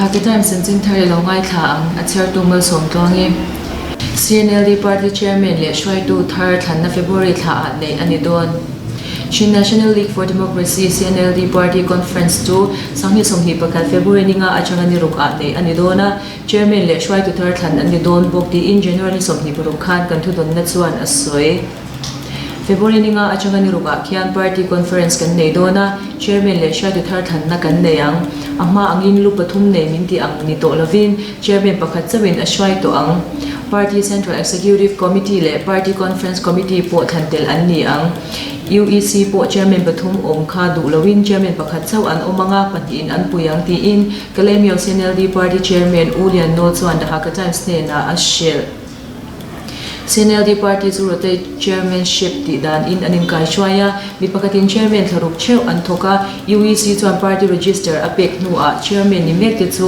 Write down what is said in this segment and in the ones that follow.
The Hakha Times chanchin thar i lo ngaithla ang, a chhiartu Malsawm Tluangi. CNLD Party Chairman leh hruaitu thar thlanna February thla ah neih a ni dawn. Chin National League for Democracy, CNLD, Party Conference chu 2021 February ninga atanga ni ruk ah neih a ni dawn a, Chairman leh hruaitu thar thlan an ni dawn bawk tiin January ni 26 khan kan thudawnna chuan a sawi. February ninga atanga ni rukah khian Party Conference kan nei dawn a, Chairman leh hruaitu thar thlanna kan nei ang. A hma angin lu pathum nei min tih ang ni tawh lovin Chairman pakhat chauhin a hruai tawh ang. Party Central Executive Committee leh Party Conference Committee pawh thlan tel an ni ang. UEC pawh Chairman pathum awm kha duh loin Chairman pakhat chauh an awm ang a, pahnihin an pui ang tiin Kalaymyo CNLD Party Chairman U Lian Nawl chuan The Hakha Times hnenah a hrilh. CNLD Party chu rotate chairmanship tih danin an inkaihruai a, mi pakhatin chairman thlaruk theuh an thawk a, UEC chuan party register a pek hnuah chairman ni mek te chu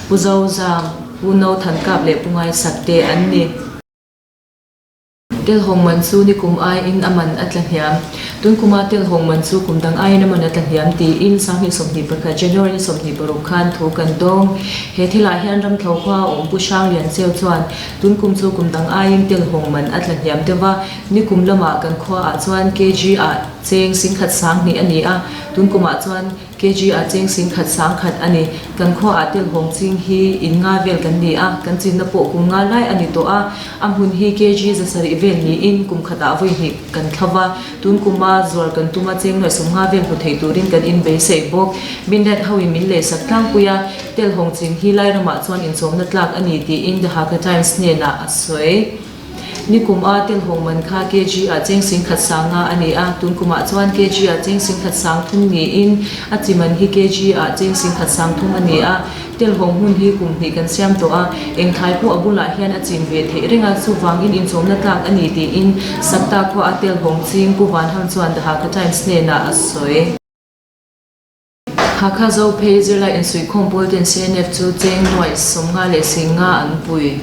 Pu Zozam, Pu No Thankap leh Pu Ngaisak te an ni. Telhawng man chu nikum aiin a man a tla hniam. Tun kuma telhawng man chu kum dang aiin a man a tla hniam tiin 2021 January ni 26 khan thu kan dawng. He thilah hian Ramthlo khua a awm Pu Hrang Lian Cheu chuan tun kum chu kum dang aiin telhawng man a tla hniam deuh a, nikum lamah kan khuaah chuan kg ah cheng singkhat sanghnih a ni a, tun kumah chuan Kg ah cheng sing khat sang khat a ni. Kan khua ah telhawng ching hi in nga vel kan ni a, kan chinna pawh kum nga lai a ni tawh a. A hmun hi kg zasarih vel niin kum khat ah vawi hnih kan thla va, tun kuma zuar kan tum a cheng nuaih sawmnga vel hmu thei turin kan in beisei bawk. Minret ho in min lehsak tlangpui a, telhawng ching hi Lairamah chuan inchawmna tlak a ni tiin The Hakha Times hnenah a sawi. Nikum a telhawng man kha kg ah cheng singkhat sanga a ni a, tun kumah chuan kg ah cheng singkhat sang thum niin a chi man hi kg ah cheng singkhat sang thum a ni a. Telhawng hmun hi kum hnih kan siam tawh a, eng thlai pawh a bulah hian a chin ve theih reng a, chuvangin inchawmna tlak a ni tiin Sakta khua a telhawng ching Pu Vanham chuan The Hakha Times hnenah a sawi. Hakha Zophei zirlai insuihkhawm pawl ten CNF chu cheng nuaih 50 leh 50 an pui.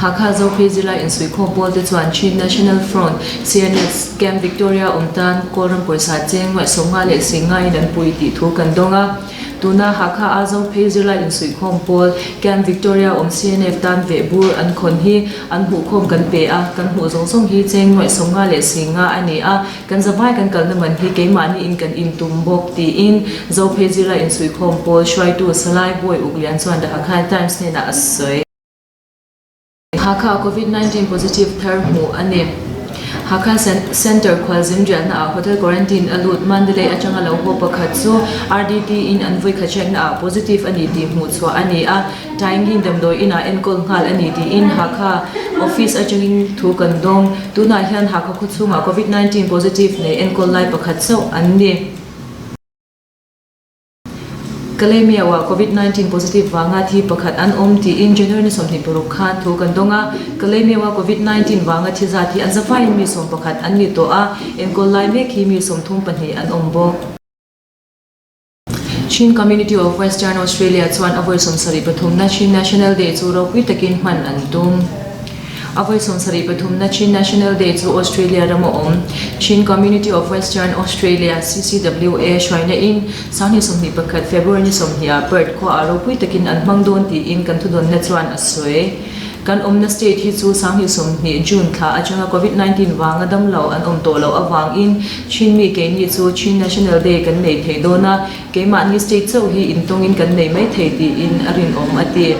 Hakha Zophei zirlai insuihkhawm pawl te chuan Chin National Front, CNF, Camp Victoria awm tan Kawlram pawisa cheng nuaih 50 leh 50 in an pui tih thu kan dawng a. Tuna Hakha a Zophei zirlai insuihkhawm pawl Camp Victoria awm CNF tan veh bur an khawn hi an hmuhkhawm kan pe a, kan hmuh zawng zawng hi cheng nuaih 50 leh 50 a ni a. Kan zavai kan kalna man hi keimahni in kan intum bawk tiin Zophei zirlai inchhuikhawm pawl hruaitu Salai Bawi Uk Lian chuan The Hakha Times hnenah a sawi. Hakha Covid 19 positive thar hmuh a ni. Hakha Centre khualzim riahna ah hotel quarantine a lut Mandalay atanga lo haw pakhat chu RDT in an vawikhat hriatna ah positive a ni tih hmuhchhuah a ni a. Taingin damdawi inah enkawl nghal a ni tiin Hakha office atangin thu kan dawng. Tunah hian Hakha khaw chhungah Covid 19 positive nei enkawl lai pakhat chauh an ni. Kalaymyo-ah Covid 19 positive vanga thi pakhat an awm tiin January ni 26 khan thu kan dawng a. Kalaymyo-a Covid 19 vanga thi zat hi an zafaiin mi 11 an ni tawh a, enkawl lai mek hi mi 32 an awm bawk. Chin Community of Western Australia chuan a vawi 73na Chin National Day chu ropui takin hman an tum. A vawi 73na Chin National Day chu Australia rama awm Chin Community of Western Australia, CCWA, hruaina in 2021 February ni 20 ah Perth khua ah ropui takin an hmang dawn tiin kan thudawnna chuan a sawi. Kan awmna state hi chu 2020 June thla atanga Covid 19 vanga damlo an awm tawh loh avangin Chin mi keini chu Chin National Day kan nei thei dawn a, keimahni state chauh hi intawngin kan nei mai thei tiin a rinawm a ti.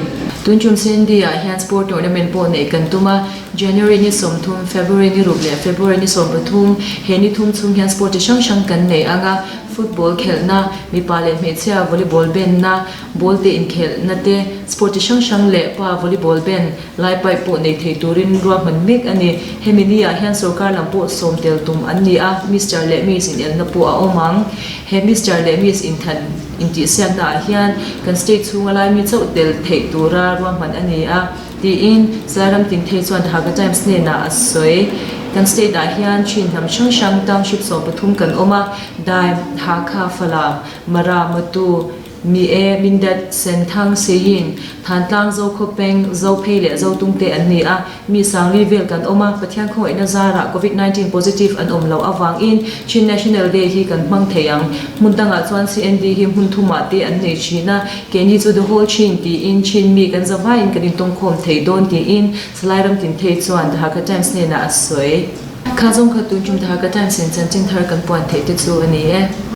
Tun tum Sandy ah hian sport tournament pawh neih kan tum a, January ni 30, February ni ruk leh February ni 13, he ni thum chhung hian sport chi hrang hrang kan nei ang a, football khelhna, mipa leh hmeichhia volleyball benna, Ball te inkhelhna te, sport chi hrang hrang leh pa volleyball ben lai pipe pawh nei thei turin ruahman mek a ni. Hemi ni ah hian sorkar lam pawh sawm tel tum an ni a, Mister leh Miss inelna pawh a awm ang. He Mister leh Miss inthan intihsiakna ah hian kan state chhunga laimi chauh tel theih tura ruahman a ni a, tiin Sairam Tinthei chuan The Hakha Times hnenah a sawi. Kan state ah hian chin hnam hrang hrang township 13 kan awm a, Dai, Hakha, Falam, Mara, Matu, Mi e, Mindat, Senthang, Seiin, Thantlang, Zokhawpeng, Zophei leh Zotungte an ni a. Mi sangli vel kan awm a, Pathian khawngaihna zarah Covid 19 positive an awm loh avangin Chin National Day hi kan hmang thei ang. Hmun dangah chuan CND hi hmun thumah te an nei thin a, keini chu The Whole Chin tiin Chin mi kan zavaiin kan intawngkhawm thei dawn tiin Salai Ramtinthei chuan The Hakha Times hnenah a sawi. Kha zawng kha tun tum The Hakha Times in chanchin thar kan puan theih te chu a ni e.